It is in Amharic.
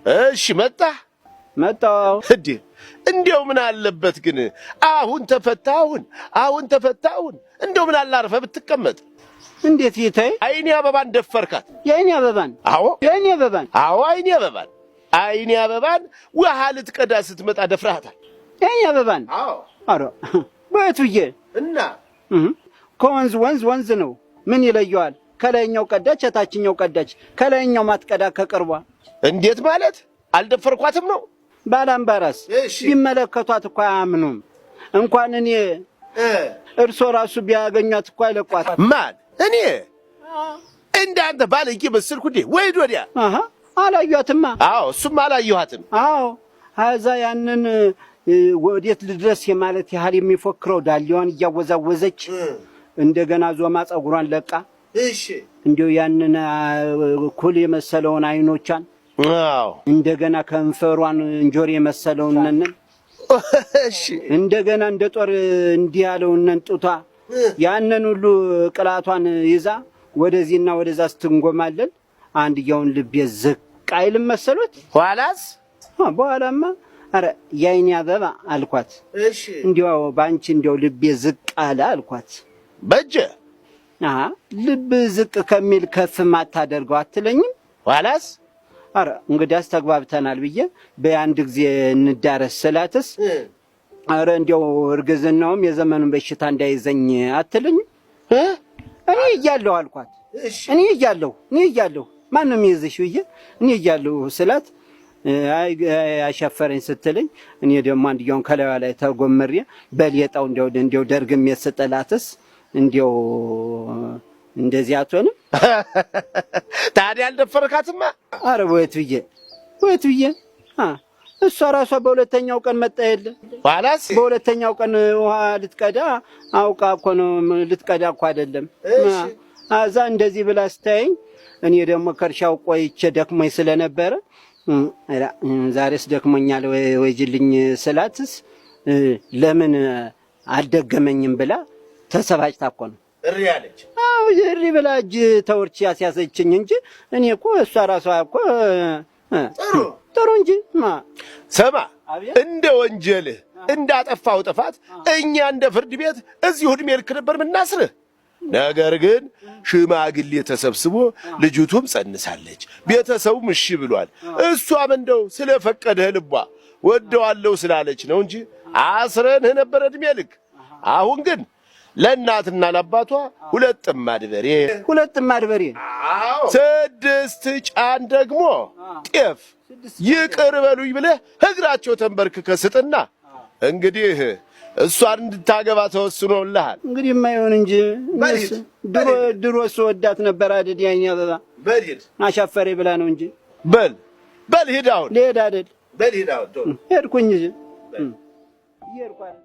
እሺ መጣህ? መጣሁ። እንዴ እንዲያው ምን አለበት ግን አሁን ተፈታሁን፣ አሁን ተፈታሁን። እንዲያው ምን አለ አርፈህ ብትቀመጥ። እንዴት ጌታዬ? አይኔ አበባን ደፈርካት። የአይኔ አበባን? አዎ። የአይኔ አበባን? አዎ፣ አይኔ አበባን፣ አይኔ አበባን ውሃ ልትቀዳ ስትመጣ ደፍረሃታል። የአይኔ አበባን? አዎ። ኧረ በየት ብዬ እና ከወንዝ ወንዝ ወንዝ ነው። ምን ይለየዋል? ከላይኛው ቀዳች፣ የታችኛው ቀዳች። ከላይኛው ማትቀዳ ከቅርቧ። እንዴት ማለት አልደፈርኳትም ነው? ባላምባራስ ቢመለከቷት እኮ አያምኑም። እንኳን እኔ እርሶ ራሱ ቢያገኟት እኮ አይለቋት። ማን እኔ? እንዳንተ ባለጌ መሰልኩ እንዴ? ወይ ወዲያ። አሃ አላዩአትማ። አዎ እሱም አላየኋትም። አዎ አዛ ያንን ወዴት ልድረስ የማለት ያህል የሚፎክረው ዳሌዋን እያወዛወዘች እንደገና ዞማ ፀጉሯን ለቃ፣ እሺ፣ እንዲያው ያንን ኩል የመሰለውን አይኖቿን፣ አዎ፣ እንደገና ከንፈሯን እንጆሪ የመሰለውን ነን፣ እሺ፣ እንደገና እንደ ጦር እንዲህ ያለውን ነን ጡቷ፣ ያንን ሁሉ ቅላቷን ይዛ ወደዚህና ወደዛ ስትንጎማለል አንድያውን ልቤ ዝቅ አይልም መሰሎት። ኋላስ? በኋላማ ኧረ የአይኔ አበባ አልኳት። እሺ፣ እንዲያው በአንቺ እንዲያው ልቤ ዝቅ አለ አልኳት። በጀ። አሃ ልብ ዝቅ ከሚል ከፍ ማታደርገው አትለኝም? ኋላስ? ኧረ እንግዲያስ ተግባብተናል ብዬ በአንድ ጊዜ እንዳረስ ስላትስ ኧረ እንዲያው እርግዝናውም የዘመኑን በሽታ እንዳይዘኝ አትለኝም? እኔ እያለሁ አልኳት። እኔ እያለሁ፣ እኔ እያለሁ ማንም ይዝሽ ብዬ እኔ እያለሁ ስላት አይ አሻፈረኝ ስትለኝ እኔ ደግሞ አንድያውን ከላይዋ ላይ ተጎምሬ በሌጣው እንዲያው እንዲያው ደርግሜ ስጥላትስ እንዲያው እንደዚህ አትሆንም? ታዲያ አልደፈርካትማ? ኧረ ወየት ብዬ፣ ወየት ብዬ፣ እሷ ራሷ በሁለተኛው ቀን መጣ የለ። ኋላስ? በሁለተኛው ቀን ውሃ ልትቀዳ አውቃ እኮ ነው፣ ልትቀዳ እኮ አይደለም። አዛ እንደዚህ ብላ ስታየኝ እኔ ደግሞ ከእርሻው ቆይቼ ደክሞኝ ስለነበረ ዛሬስ ደክሞኛል ወይጅልኝ ስላትስ ለምን አልደገመኝም ብላ ተሰባጭታ እኮ ነው። እሪ አለች። አዎ እሪ ብላ እጅ ተወርች ያስያዘችኝ እንጂ እኔ እኮ እሷ ራሷ እኮ ጥሩ ጥሩ እንጂ። ስማ፣ እንደ ወንጀልህ እንዳጠፋው ጥፋት እኛ እንደ ፍርድ ቤት እዚሁ ዕድሜ ልክ ነበር የምናስርህ። ነገር ግን ሽማግሌ ተሰብስቦ ልጅቱም ጸንሳለች፣ ቤተሰቡም እሺ ብሏል። እሷም እንደው ስለፈቀደህ ልቧ ወደዋለሁ ስላለች ነው እንጂ አስረንህ ነበር ዕድሜ ልክ። አሁን ግን ለእናትና ለአባቷ 2 ጥማድ በሬ፣ 2 ጥማድ በሬ፣ 6 ጫን ደግሞ ጤፍ ይቅር በሉኝ ብለህ እግራቸው ተንበርክከህ ስጥና እንግዲህ እሷን እንድታገባ ተወስኖልሃል። እንግዲህ የማይሆን እንጂ ድሮ ድሮ ስወዳት ነበር አይደል? ያኛ አበባ በል አሻፈሬ ብላ ነው እንጂ። በል በል ሂድ አሁን። ልሄድ አይደል? በል ሂድ አሁን። ሄድኩኝ። ሄድኩ አይደል?